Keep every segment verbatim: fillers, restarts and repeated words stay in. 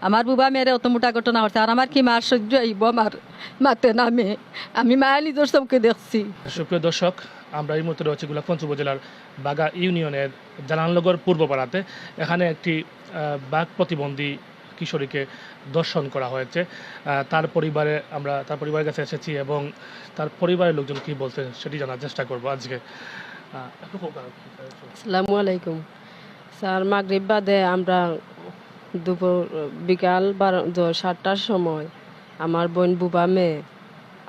আমার বুবা মেয়েরে অত মোটা ঘটনা করছে, আর আমার কি মার সহ্য অইব? আমার মাতে না মেয়ে, আমি মায়া নিজর চোখে দেখছি। সুপ্রিয় দর্শক, আমরা এই মুহূর্তে রয়েছি গোলাপগঞ্জ উপজেলার বাগা ইউনিয়নের জালাননগর পূর্ব পাড়াতে। এখানে একটি আহ, বাক প্রতিবন্ধী কিশোরীকে ধর্ষণ করা হয়েছে। আহ, তার পরিবারে আমরা তার পরিবারের কাছে এসেছি এবং তার পরিবারের লোকজন কি বলছেন সেটি জানার চেষ্টা করব আজকে। আহ, একটু হোক, আহ, আসসালামু আলাইকুম স্যার। মাগরিব বাদে আমরা দুপুর বিকাল বারো দ- সাতটার সময় আমার বইন বুবা মেয়ে,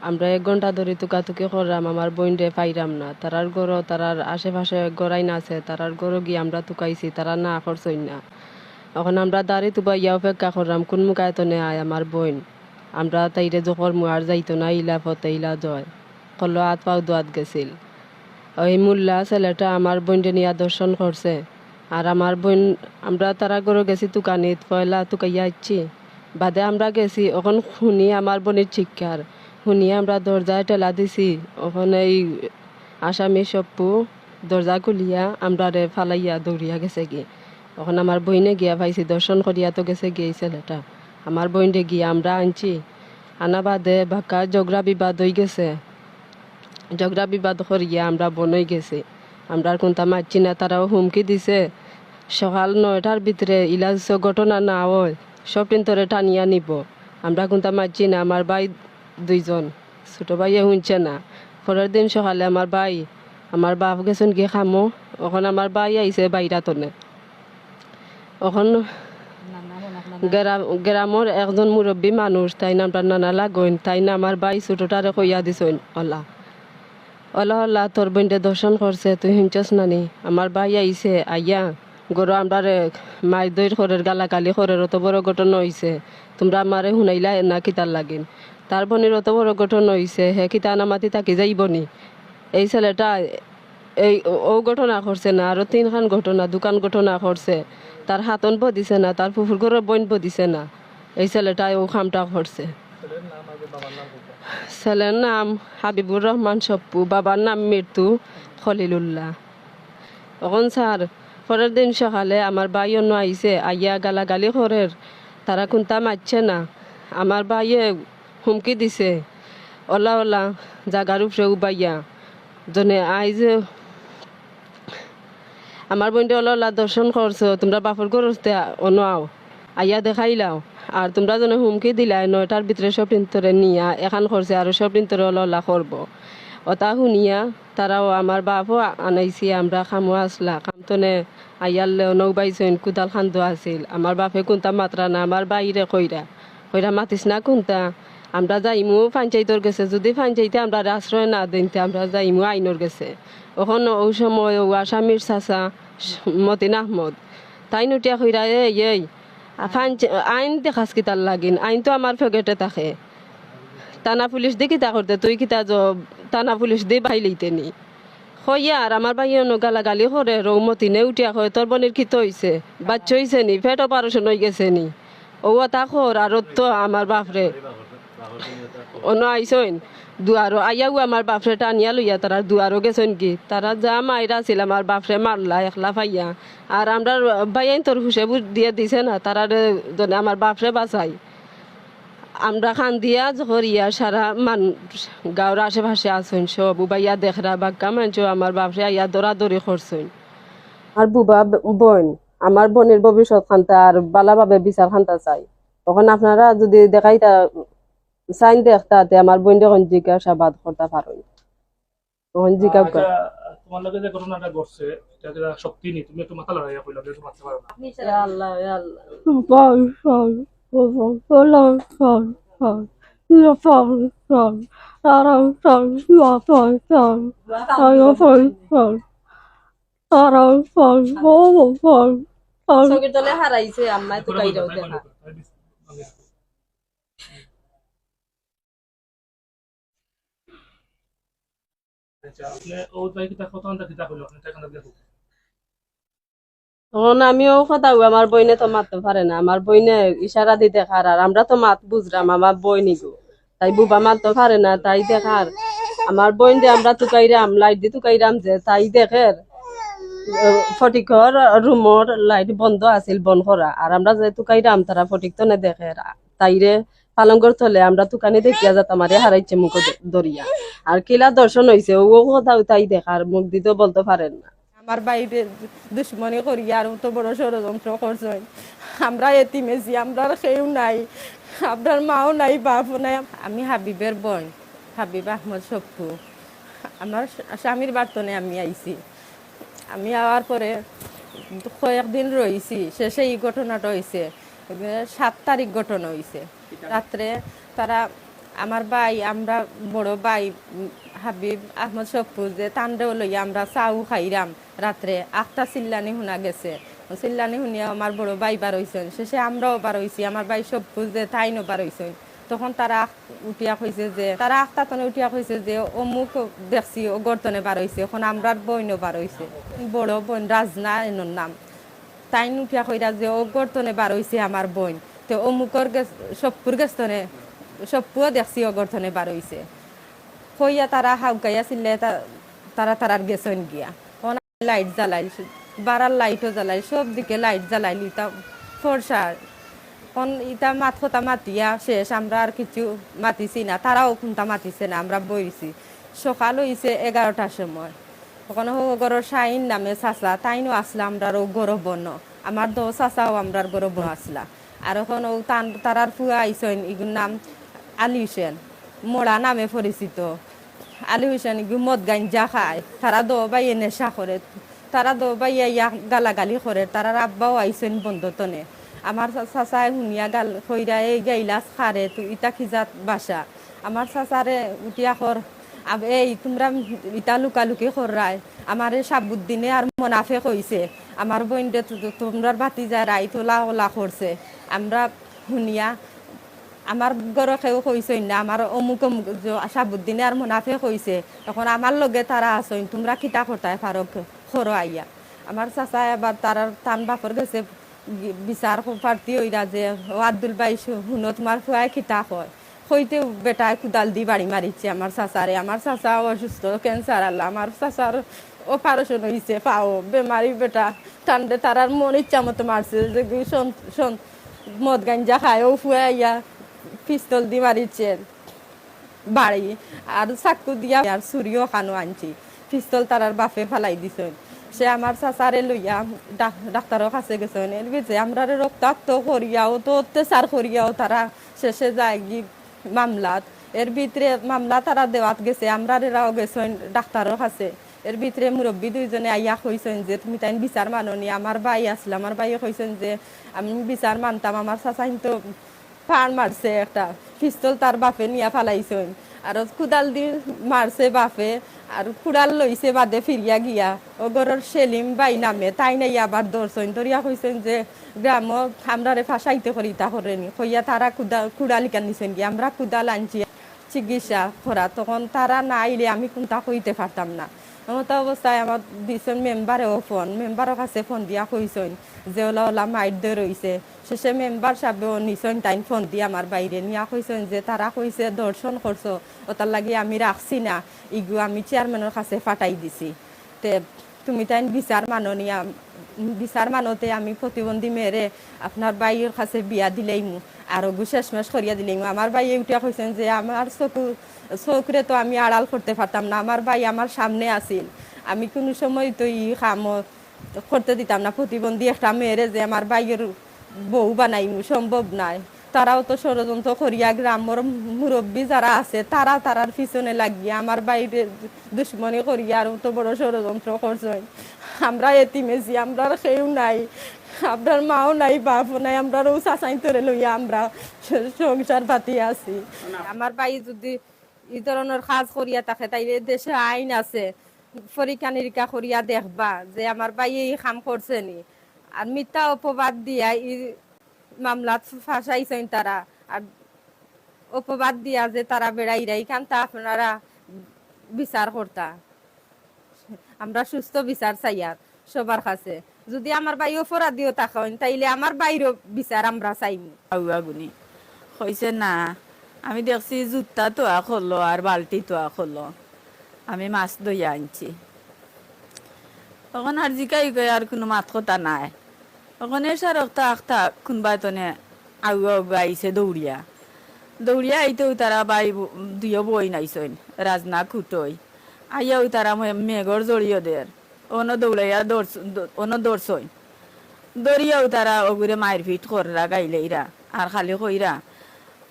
আমরা এক ঘন্টা ধরি তুকাতুকি করলাম, আমার বইনরে পাইরাম না। তারার ঘরো, তারার আশেপাশে ঘরাইন আছে, তারার ঘরো গিয়া আমরা তুকাইছি, তারা না করছইন না। অখন আমরা দাড়ি তুবাইয়া অপেক্ষা করলাম, কুন মুখায়তনে আয় আমার বইন, আমরা তাইরে জখর মুয়ার যাইতো না, ইলা পথে ইলা জয়। কল্লো আত পাও দোয়াত গেছিল। ওই মোল্লা ছেলেটা আমার বইনরে নিয়া ধর্ষণ করছে। আর আমার বইন, আমরা তারা ঘরো গেছি তুকানিত, পয়লা তুকাইয়া আইছি। বাদে আমরা গেছি, অখন হুনি আমার বইনর চিৎকার। হুনি আমরা দরজায় ঠেলা দিছি। অখন এই আসামি সপ্পু দরজা খুলিয়া আমরারে ফালাইয়া দৌড়িয়া গেছেগি। অখন আমার বইনে গিয়া পাইছি, ধর্ষণ করিয়া তো গেছেগি এই ছেলেটা। আমার বইনরে গিয়া আমরা আনছি। আনা বাদে বাক্কা ঝগড়া বিবাদ অইগেছে। ঝগড়া বিবাদ করিয়া আমরা বন অইগেছি। আমরার কুন্তা মাতছি না, তারাও হুমকি দিছে, সকাল নয়টার ভিতরে ইলা যুদি ঘটনা না অয়, সবটিন তোরে টানিয়া নিব। আমরা কুন্তা মাতছি না, আমার ভাই দুইজন, ছোট ভাইয়ে হুনছে না। পরের দিন সকালে আমার ভাই, আমার বাপ গেছইন গি কামো, অখন আমার ভাই আইছে বাইরা তনে। অখন গ্রাম-, গ্রামর একজন মুরব্বী মানুষ, তাইন আমরার নানা লাগইন, তাইন আমার ভাই ছোটটারে কইয়া দিছইন, অলা, অলা, অলা, তোর বইনরে ধর্ষণ করছে, তুই হুনছস না নি? আমার ভাই আইছে, আইয়া ঘরো আমরারে মাইর ধইর করের, গালাগালি করের, অত বড় ঘটনা অইছে, তুমরা আমারে হুনাইলায় না কিতার লাগিন? তার বইনর অত বড় ঘটনা অইছে, হে কিতা আনা মাতি থাকি যাইব নি? এই ছেলেটা এই ও, ও ঘটনা করছে না, আরো তিনখান ঘটনা, দুখান ঘটনা করছে। তার হাতন বদিছে না, তার ফুফুর ঘরর বইন বদিছে না, এই ছেলেটায় ও কামটা করছে। ছেলের নাম হাবিবুর রহমান সপ্পু, বাবার নাম মৃত্যু খলিলুল্লাহ। অখন স্যার, পরের দিন সকালে আমার ভাই অনো আইছে, আইয়া গালাগালি করের, তারা কুন্তা মাতছে না। আমার ভাইয়ে হুমকি দিছে, অলা অলা জাগার উপরে উবাইয়া, জনে আইজ আমার বইনরে অলা অলা ধর্ষণ করছো, তুমরা বাপর ঘর হতে অনো আও, আইয়া দেখাইলাও। আর তুমরা জনে হুমকি দিলায় নয়টার ভিতরে সবটিন তোরে নিয়া এখান করছে, আর সবটিন তোরে অলা অলা করব। অতা হুনিয়া তারাও আমার বাপও আনাইছি, আমরা কামো আসলা, কাম তনে আইয়ারলে অনো উবাইছইন, কুদাল কান্দো আছিল। আমার বাপে কুন্তা মাতরা না, আমার ভাইরে কইরা, কইরা মাতিস না কুন্তা, আমরা যাইমু পঞ্চায়েতর গেছে, যুদি পঞ্চায়েতে আমরারে আশ্রয় না দেইন তে আমরা যাইমু আইনর গেছে। অখন অউ সময় অউ আসামির চাচা মতিন আহমদ, তাইন উঠিয়া কইরা, এই, এই, আ, পঞ্চ-, আইন দেখাস কিতার লাগিন, আইন তো আমার পকেটে থাকে। থানা পুলিশ দি কিতা করতে, তুই কিতা য-, থানা পুলিশ দি বাই লইতে নি? কইয়া আর আমার ভাইয়ে অনো গালাগালি করের, অউ মতিনে উঠিয়া কয়, তোর বইনর কিতা অইছে? বাচ্চা অইছে নি? পেট অপারেশন অইগেছে নি? অউ অতা কর, আর অত আমার বাপরে। অনো আইছইন, দুয়ারো আইয়াউ আমার বাপরে টানিয়া লইয়া তারা দুয়ারো গেছইন গি। তারা যা মাইর আছিল আমার বাপরে মারলা একলা পাইয়া। আর আমরার ভাইয়াইন্তর হুশে বুদ্ধিয়ে দিছে না, তারারে জনে আমার বাপরে বাচাই। আমরা কান্দিয়া জখরিয়া সারা মানুষ গাঁওর আশেপাশে আছইন, সব উবাইয়া দেখরা, বাক্কা মানষে আমার বাপরে আইয়া দরাদরি করছইন। আর বুবা ব-, বইন, আমার বইনর ভবিষ্যৎ খান্তা আর ভালাভাবে বিচার খান্তা চাই। অখন আপনারা যুদি দেখাইতা চাইন দেখতা, তে আমার বইনরে অখন জিজ্ঞাসাবাদ করতা পারইন। অখন জিজ্ঞাসা আচ্ছা, তোমার লগে যে ঘটনাটা ঘটছে, এটা যেটা সত্যি নি, তুমি একটু মাথা লড়াইয়া কইলা, একটু মারতে পারো না। ইয়া আল্লাহ, ইয়া আল্লাহ। চোখের তলে হারাইছে, আম্মায় তো বাইরেও দেখা। আচ্ছা, আপনি ও তাই কিতা কত আনতা কিতা কইলো, আপনি তাই কান্দা দেখো। তখন আমি ও কথা, ও আমার বইনে তো মাততে পারে না, আমার বইনে ইশারা দি দেখার, আর আমরা তো মাত বুঝরাম, আমার বইনি গো, তাই বুবা মাততে পারে না, তাই দেখার, আমার বইন দে আমরা তুকাইরাম, লাইট দি তুকাইরাম যে, তাই দেখের, ফটিকর রুমর লাইট বন্ধ আছিল, বন্ধ করা। আর আমরা যে তুকাইরাম, তারা ফটিক তনে দেখের, তাইরে পালঙ্গর তলে আমরা তুকানি দেখিয়া যাতা মারি হারাইছে মুখো ধরিয়া। আর কিলা দর্শন অইছে, ও কথা তাই দেখার, মুখ দিতেও বলতে পারেন না। আমার বাইরে দুশমনি করিয়া আর অত বড় ষড়যন্ত্র করছইন। আমরা এতিম আছি, আমরার কেউ নাই, আমরার মাও নাই, বাপও নাই। আমি হাবিবের বোন, হাবিব আহমদ সপ্পু। আমার স্বামীর বাড়ি তনে আমি আইছি। আমি আওয়ার পরে কয়েকদিন রইছি, শেষে ই ঘটনাটা অইছে। সাত তারিখ ঘটনা অইছে। রাত্রে তারা, আমার ভাই, আমরা বড় ভাই, উম, হাবিব আহমদ সপ্পু যে তানরেও লইয়া আমরা চাউ খাইরাম। রাত্রে আখতা চিল্লানি হুনা গেছে। চিল্লানি হুনিয়া আমার বড় ভাই বার অইছইন, শেষে আমরাও বার অইছি, আমার ভাই সপ্পু যে তাইনও বার অইছইন। তখন তারা আখ-, উঠিয়া কইছে যে, তারা আখতা তনে উঠিয়া কইছে যে, "অমুক দেখছি, ও ঘর তনে বার অইছে, এখন আমরার বইনও বার অইছে।" বড় বইন রাজনা এনর নাম। তাইন উঠিয়া কইরা যে, "ও ঘর তনে বার অইছে আমার বইন, তে অমুকর গেছ-, সপ্পুর গেছ তনে, সপ্পুও দেখছি ও ঘর তনে বার অইছে।" কইয়া তারা হাউকাইয়া চিল্লাইয়া তা-, তারা তারার গেছইন গিয়া। অন লাইট জ্বালাইল, বারার লাইটও জ্বালাইল, সব দিকে লাইট জ্বালাইল, ইতা ফর্সা। অন ইতা মাত কথা মাতিয়া শেষ, আমরা আর কিছু মাতিছি না, তারাও কুনতা মাতিছে না, আমরা বইছি। সকাল অইছে এগারোটার সময়। অখন হউ ঘরর শাহিন নামে চাচা, তাইনও আছলা আমরার অউ ঘরো বনো। আমার দো চাচাও আমরার ঘরো বনো আছলা। আর অখন অউ তান-, তারার ফুয়া আইছইন, ইগুর নাম আলী হোসেন, মোড়া নামে পরিচিত। আলী হোসেন ইগু মদ গাঞ্জা খায়, তারা দো ভাইয়ে নেশা করে, তারা দো ভাইয়ে ইয়া গালাগালি করে, তারার আব্বাও আইছইন বন্দো তনে। আমার চা-, চাচায় হুনিয়া গাল কইরা, "এই গাইলাস খারে, তুই ইতা কি জাত ভাষা?" আমার চাচারে উঠিয়া কর, আব-, "এই, তুমরা ইতা লুকালুকি কররায়, আমারে শাহাবুদ্দিনে আর মোনাফে কইছে, আমার বইনরে তু-, তু-, তুমরার ভাতিজায় রাইত ওলা ওলা করছে।" আমরা হুনিয়া, আমার ঘরো কেউ কইছইন না, আমার অমুক অমুক জ-, শাহাবুদ্দিনে আর মোনাফে কইছে, এখন আমার লগে তারা আছইন, তুমরা কিতা করতায় পারো, ক-, করো আইয়া। আমার চাচায় আবার তারার, তান বাপর গেছে বি-, বিচার ক-, প্রার্থী অইরা যে, "ও আব্দুল ভাই, শু-, হুনো, তুমার ফুয়ায় কিতা কয়?" কইতেউ বেটায় কুদাল দি বাড়ি মারিছে আমার চাচারে। আমার চাচা অসুস্থ, ক্যান্সার আলা। আমার চাচার অপারেশন অইছে পাও, বেমারি বেটা। তানরে তারার মন ইচ্ছা মতো মারছে, যে কি সন-, সন-, মদ গাঞ্জা খায়, অউ ফুয়ায় আইয়া পিস্তল দি মারিছে বাড়ি। আর চাকু দিয়া আর ছুরিও অখানো আনছি। পিস্তল তারার বাপে ফালাই দিছইন। সে আমার চাচারে লইয়া ডাক-, ডাক্তারর কাছে গেছইন। এর ভিতরে আমরারে রক্তাক্ত করিয়া, অত অত্যাচার করিয়াও তারা শেষে যায়গি মামলাত। এর ভিতরে মামলা তারা দেওয়াত গেছে, আমরারেরাও গেছইন ডাক্তারর কাছে। এর ভিতরে মুরব্বি দুইজনে আইয়া কইছইন যে, "তুমি তাইন বিচার মানো নি?" আমার ভাই আছলা, আমার ভাইয়ে কইছইন যে, "আমি বিচার মানতাম, আমার চাচাইন তো ফাড় মারছে একটা, পিস্তল তার বাপে নিয়া ফালাইছইন, আর কুদাল দি মারছে বাপে, আর কুড়াল লইছে বাদে ফিরিয়া গিয়া অউ ঘরর সেলিম ভাই নামে, তাইন আইয়া আবার ধরছইন, ধরিয়া কইছইন যে, 'গ্রামো আমরারে ফাঁসাইতে করি ইতা কররে নি,' কইয়া তারা কুদা-, কুড়াল ইখান নিছইন গিয়া, আমরা কুদাল আনছি চিকিৎসা করা, তখন তারা না আইলে আমি কুনতা কইতে পারতাম না।" এমতা অবস্থায় আমার দিছইন মেম্বারেও ফোন, মেম্বারর কাছে ফোন দিয়া কইছইন যে ওলা ওলা মাইর ধর অইছে। শেষে মেম্বার সাহেবেও নিছইন তাইন ফোন দিয়া আমার ভাইরে, নিয়া কইছইন যে তারা কইছে ধর্ষণ করছো, ওটার লাগি আমি রাখছি না, ইগু আমি চেয়ারম্যানর কাছে ফাটাই দিছি। তে তুমি তাইন বিচার মানো নি, আম-, বিচার মানো তে আমি প্রতিবন্ধী মেয়েরে আপনার ভাইর কাছে বিয়া দিলাইমু, আর অগু শেষমেশ করিয়া দিলাইমু। আমার ভাইয়ে উঠিয়া কইছইন যে আমার চকু, চকুরে তো আমি আড়াল করতে পারতাম না, আমার ভাই আমার সামনে আছিল, আমি কুনু সময় তো ই কামও করতে দিতাম না। প্রতিবন্ধী একটা মেয়েরে যে আমার ভাইর বউ বানাইমু, সম্ভব নায়। তারাও তো ষড়যন্ত্র করিয়া গ্রামর মুরব্বি যারা আছে, তারা তারার পিছনে লাগিয়া আমার ভাইরে দুশমনি করিয়া আর অত বড় ষড়যন্ত্র করছইন। আমরা এতিম আছি, আমরার কেউ নাই, আমরার মাও নাই, বাপও নাই, আমরার অউ চাচাইন্তরে লইয়া আমরা সংসার পাতি আছি। আমার ভাই যদি ই ধরনর কাজ করিয়া থাকে, তাইলে দেশে আইন আছে, পরীক্ষা নিরীক্ষা করিয়া দেখবা যে আমার ভাইয়ে ই কাম করছে নি। আর মিথ্যা অপবাদ দিয়া ই মামলাত ফাঁসাইছইন তারা। আর অপবাদ দিয়া যে তারা বেড়াইরা, ইখানতা আপনারা বিচার করতা। আমরা সুস্থ বিচার চাইয়ার সবার কাছে। যদি আমার ভাই অপরাধীও থাকইন, তাইলে আমার ভাইরও বিচার আমরা চাইমু। আউয়া গুনি কইছে, "না, আমি দেখছি জুতা তোয়া খলো আর বালতি তোয়া খলো, আমি মাছ ধইয়া আনছি।" অখন আর জিকাই কই আর কুনু মাত কথা নাই। অখন এ সারকতা আখতা কুনবায় তনে আগু আগু আইছে দৌড়িয়া। দৌড়িয়া আইতেউ তারা ভাই ব-, দুইও বইন আইছইন, রাজনা কুটই। আইয়াউ তারা মে-, মেঘর জড়িও দের। অনো দৌড়াইয়া দৌড়ছ-, দ-, অনো দৌড়ছইন। দৌড়িয়াউ তারা অগুরে মাইরপিট কররা গাইলেইরা। আর খালি কইরা,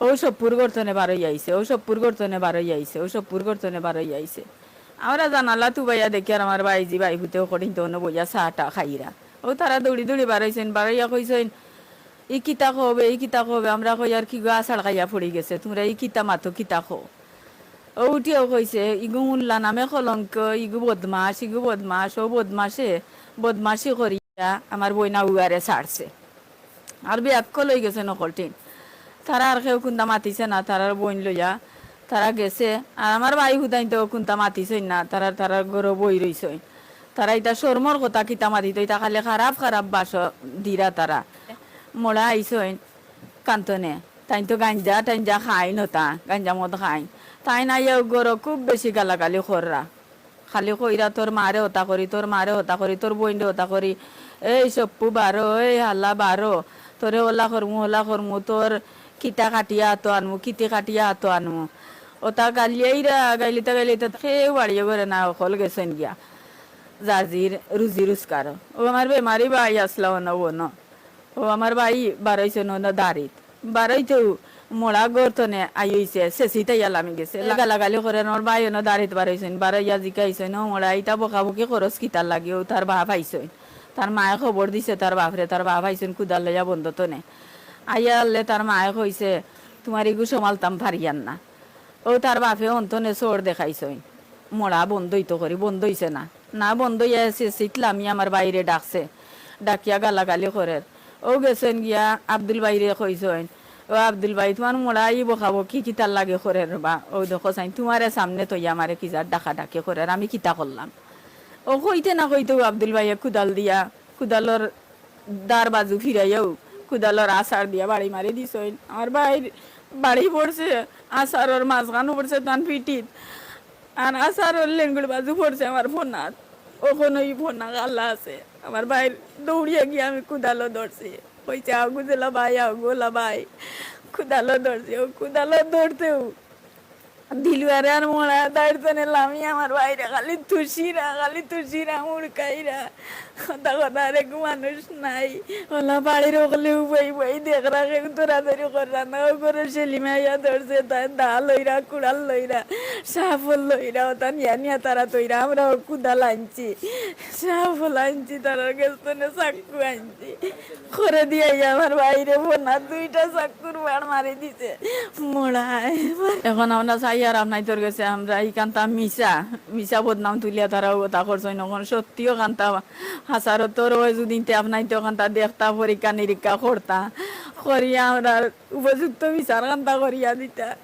"ও সপুর গর্তনে বারই আইছে, ও সপুর গর্তনে বারই আইছে, ও সপুর গর্তনে বারই আইছে।" আমরা জানালা তুবাইয়া দেখি আর আমার ভাইজি ভাই পুতেও কঠিন তো অনো বইয়া চা টা খাইরা। ও তারা দৌড়ি দৌড়ি বারইছইন, বারইয়া কইছইন, "ই কিতা কবে, ই কিতা কবে?" আমরা কই, "আর কি গো, আষাঢ় খাইয়া পড়ি গেছে, তুমরা ই কিতা মাতো, কিতা কও?" ও উঠিয়াউ কইছে, "ইগু মোল্লা নামে কলঙ্ক, ইগু বদমাশ, ইগু বদমাশ, ও বদমাশে বদমাশি করিয়া আমার বইন আগুয়ারে ছাড়ছে।" আর বেয়াক্কল অইগেছে নকল টিন। তারা আর কেউ কুন্তা মাতিছে না, তারার বইন লইয়া তারা গেছে। আর আমার ভাই হুদাইন তো কুন্তা মাতিছইন না, তারা তারার ঘরো বই রইছইন। তারা ইতা শরমর কথা কিতা মাতিতো, ইতা খালি খারাপ খারাপ বাস দিরা তারা। মরা আইছইন কান্তনে, তাইন তো গাঞ্জা টাঞ্জা খাইন হতা, গাঞ্জা মদ খাইন। তাইন আইয়া ঘরো খুব বেশি গালাগালি কররা। খালি কইরা, "তোর মারে হতা করি, তোর মারে হতা করি, তোর বইনরে হতা করি, এই সপ্পু বারো, এই হালা বারো, তোরে ওলা করমু, ওলা করমু, তোর কিতা কাটিয়া আতো আনমু, কিতি কাটিয়া আতো আনমু।" ওতা গালিয়াইরা, গাইলিতা গাইলিতা কেউ বাড়িয়ে করে না, অকল গেছইন গিয়া। জাজির রুজি রোজগার। ও আমার বেমারি ভাই আসলা অনো বনো। ও আমার ভাই বারইছে অনো দারিত। বারইতেউ মরা গর্তনে আইছে, সেসিত আইয়া লামি গেছে। গালাগালি করে আমার ভাই অনো দারিত বারইছইন। বারইয়া জিকাইছইন, "ও মরা, ইতা বকাবকি করস কিতার লাগি?" ও তার বাপ আইছইন। তার মায়ে খবর দিছে তার বাপরে, তার বাপ আইছইন কুদাল লইয়া বন্দতনে। আইয়া আনলে তার মায়ে কইছে, "তুমার ইগু সমালতাম পারিয়ার না।" ও তার বাপে অন্তনে চোর দেখাইছইন। মরা বন্ধ অইতো করি, বন্ধ অইছে না। না বন্ধ অইয়া আছে, সিটলামি আমার ভাইরে ডাকছে। ডাকিয়া গালাগালি করের। ও গেছইন গিয়া আব্দুল ভাইরে কইছইন, "ও আব্দুল ভাই, তুমার মরা ই বকাবকি কিতার লাগি করের বা?" ও দেখো চাইন, তুমারে সামনে থইয়া আমারে কিজার ডাকাডাকি করের, আমি কিতা করলাম? ও কইতে না কইতেউ আব্দুল ভাইয়ে কুদাল দিয়া, কুদালর দার বাজু ফিরাইয়াউ কুদালর আছাড় দিয়া বাড়ি মারি দিছইন। আমার ভাইর বাড়ি পড়ছে, আছাড়র মাঝখানো পড়ছে তান পিঠিত, আর আছাড়র লেঙ্গুর বাজু পড়ছে আমার ফোনাত। অখনো ই ফোনা কালা আছে। আমার ভাইর দৌড়িয়া গিয়া আমি কুদালো ধরছি, কইছে, "আগু জেলা ভাই, আগু ওলা ভাই।" কুদালো ধরছি, ও কুদালো ধরতেউ দিলুয়ারে আর মরা দাইর তনে লামি আমার ভাইরে খালি তুষিরা, খালি তুষিরা, মুড়কাইরা। কথা কথা আর এক মানুষ নাই। ওলা বাড়ির অকলে উবাই উবাই দেখরা, কেউ দৌড়াদৌড়ি কররা না। ও করে সেলিমে আইয়া ধরছে, তাই দা লইরা, কুড়াল লইরা, সাফল লইরা, ওতা নিয়া নিয়া তারা তইরা। আমরা ও কুদাল আনছি, সাফল আনছি, তারার গেছ তনে চাক্কু আনছি। করে দিয়া আইয়া আমার ভাইরে ফোনা দুইটা চাক্কুর বাড় মারি দিছে। মরায়। এখন আমরা চাই আর আপনাইতর গেছে আমরা ইখানতা মিছা, মিছা বদনাম তুলিয়া তারা ওতা করছইন। এখন সত্যিও কান্তা হাছারতর অয় যুদি তে আপনাইতে ওখানতা দেখতা, পরীক্ষা নিরীক্ষা করতা, করিয়া আমরা উপযুক্ত বিচার কান্তা করিয়া দিতা।